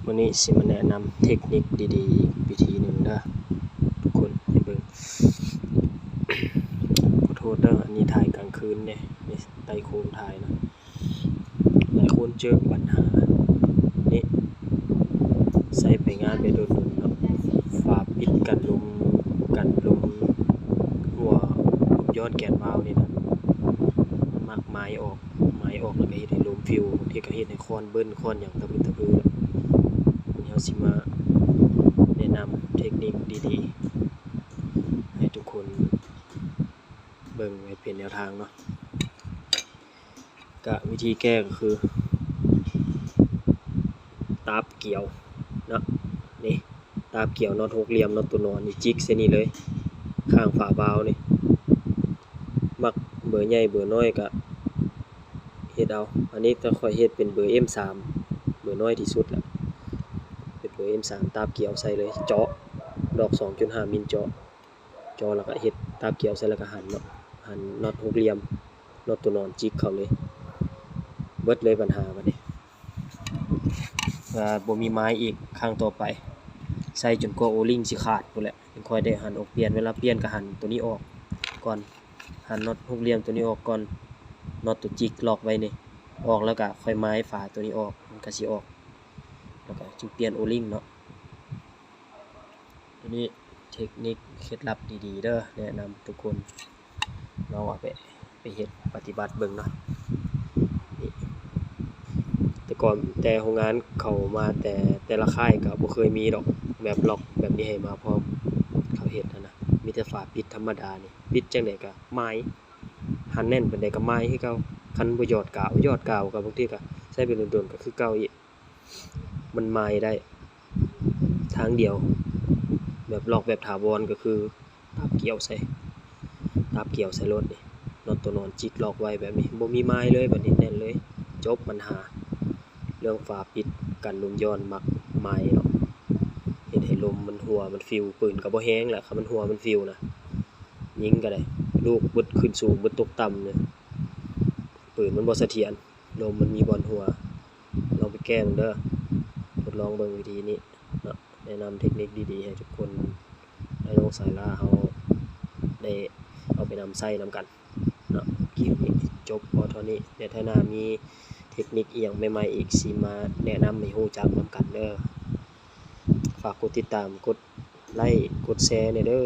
ມື້ນີ້ຊິມາແນະນຳເທັກນິກດີໆອີກວິທີໜຶ່ງເດີ ທຸກຄົນໃຫ້ເບິ່ງ. ຂໍໂທດເດີ ອັນນີ້ຖ່າຍກາງຄືນເດ້ ໃນໃຕ້ໂຄມຖ່າຍນະ. ຫຼາຍຄົນເຈີບັນຫານີ້ ໃຊ້ໄປງານໄປດົນໆເນາະ ຝາປິດກັນລົມ ກັນລົມ ຫົວລົມຍ້ອນແກນວາວນີ້ນະ ມັກໄມ້ອອກ ໄມ້ອອກແລ້ວກໍເຮັດໃຫ້ລົມຟິວ ບາງທີກໍເຮັດໃຫ້ຄ້ອນເບິ່ນຄ້ອນຫຍັງຕະພຶດຕະພື. ມື້ນີ້ເຮົາຊິມາແນະນຳເທັກນິກດີໆ ໃຫ້ທຸກຄົນເບິ່ງໄວ້ເປັນແນວທາງເນາະ. ກະວິທີແກ້ກໍຄື ຕາບກຽວເນາະ ນີ້ ຕາບກຽວ ນັອດຫົກຫຼ່ຽມ ນັອດຕົວນອນນີ້ ຈິກໃສ່ນີ້ເລີຍ ຂ້າງຝາວາວນີ້ ມັກເບີໃຫຍ່ເບີນ້ອຍກະເຮັດເອົາ. ອັນນີ້ແຕ່ຂ້ອຍເຮັດເປັນເບີເອັມສາມ ເບີນ້ອຍທີ່ສຸດລະ ເປັນເບີເອັມສາມ ຕາບກຽວໃສ່ເລີຍ ເຈາະດອກສອງຈຸດຫ້າມິນ ເຈາະ ເຈາະແລ້ວກໍເຮັດຕາບກຽວໃສ່ ແລ້ວກໍຫັນເນາະ ຫັນນັອດຫົກຫຼ່ຽມ ນັອດຕົວນອນຈິກເຂົ້າເລີຍ ເບິດເລີຍບັນຫາບັດນີ້. ວ່າບໍ່ມີໄມ້ອີກ ຄັ້ງຕໍ່ໄປໃຊ້ຈົນກວ່າໂອລິງຊິຂາດພຸ້ນແຫຼະ ຈຶ່ງຄ່ອຍໄດ້ຫັນອອກປ່ຽນ. ເວລາປ່ຽນກໍຫັນຕົວນີ້ອອກກ່ອນ ຫັນນັອດຫົກຫຼ່ຽມຕົວນີ້ອອກກ່ອນ ນັອດຕົວຈິກລັອກໄວ້ນີ້ອອກ ແລ້ວກໍຄ່ອຍໄມ້ຝາຕົວນີ້ອອກ ມັນກໍຊິອອກ ແລ້ວກໍຈຶ່ງປ່ຽນໂອລິງເນາະ. ຕົວນີ້ເທັກນິກເຄັດລັບດີໆເດີ ແນະນຳທຸກຄົນລອງເອົາໄປ ໄປເຮັດປະຕິບັດເບິ່ງເນາະ. ນີ້ ແຕ່ກ່ອນ ແຕ່ໂຮງງານເຂົ້າມາ ແຕ່ ແຕ່ລະຄ້າຍກໍບໍ່ເຄີຍມີດອກ ແບບລັອກແບບນີ້ໃຫ້ມາພ້ອມ ເຂົາເຮັດຫັ້ນນະ ມີແຕ່ຝາປິດທຳມະດານີ້ ປິດຈັ່ງໃດກໍໄມ້ ຫັນແໜ້ນປານໃດກໍໄມ້ຄືເກົ່າ. ຄັນບໍ່ຢອດກາວ ຢອດກາວກໍບາງທີກໍໃຊ້ໄປດົນໆກໍຄືເກົ່າອີກ ມັນໄມ້ໄດ້ທາງດຽວ ແບບລັອກແບບຖາວອນກໍຄືຕາບກຽວໃສ່ ຕາບກຽວໃສ່ໂລດນີ້ ນັອດຕົວນອນຈິກລັອກໄວ້ແບບນີ້ ບໍ່ມີໄມ້ເລີຍ ບັດນີ້ແໜ້ນເລີຍ ຈົບບັນຫາ. ເລື່ອງຝາປິດກັນລົມຍ້ອນມັກໄມ້ເນາະ ເຮັດໃຫ້ລົມມັນຫົວມັນຟິວ ປືນກໍບໍ່ແຮງແຫຼະ ຄັນມັນຫົວມັນຟິວນະ ຍິງກໍໄດ້ ລູກເບິດຂຶ້ນສູງເບິດຕົກຕ່ຳເລີຍ ປືນມັນບໍ່ສະຖຽນ ລົມມັນມີບ່ອນຮົ່ວ. ລອງໄປແກ້ເບິ່ງເດີ ທົດລອງເບິ່ງວິທີນີ້ເນາະ ແນະນຳເທັກນິກດີໆໃຫ້ທຸກຄົນ ໃຫ້ນ້ອງສາຍລາເຮົາໄດ້ເອົາໄປນຳໃຊ້ນຳກັນເນາະ. ຄລິບນີ້ຈົບພໍເທົ່ານີ້ ແຕ່ເທື່ອໜ້າມີເທັກນິກອີ່ຫຍັງໃໝ່ໆອີກ ຊິມາແນະນຳໃຫ້ຮູ້ຈັກນຳກັນເດີ. ຝາກກົດຕິດຕາມ ກົດໄລ້ ກົດແຊແດ່ເດີ.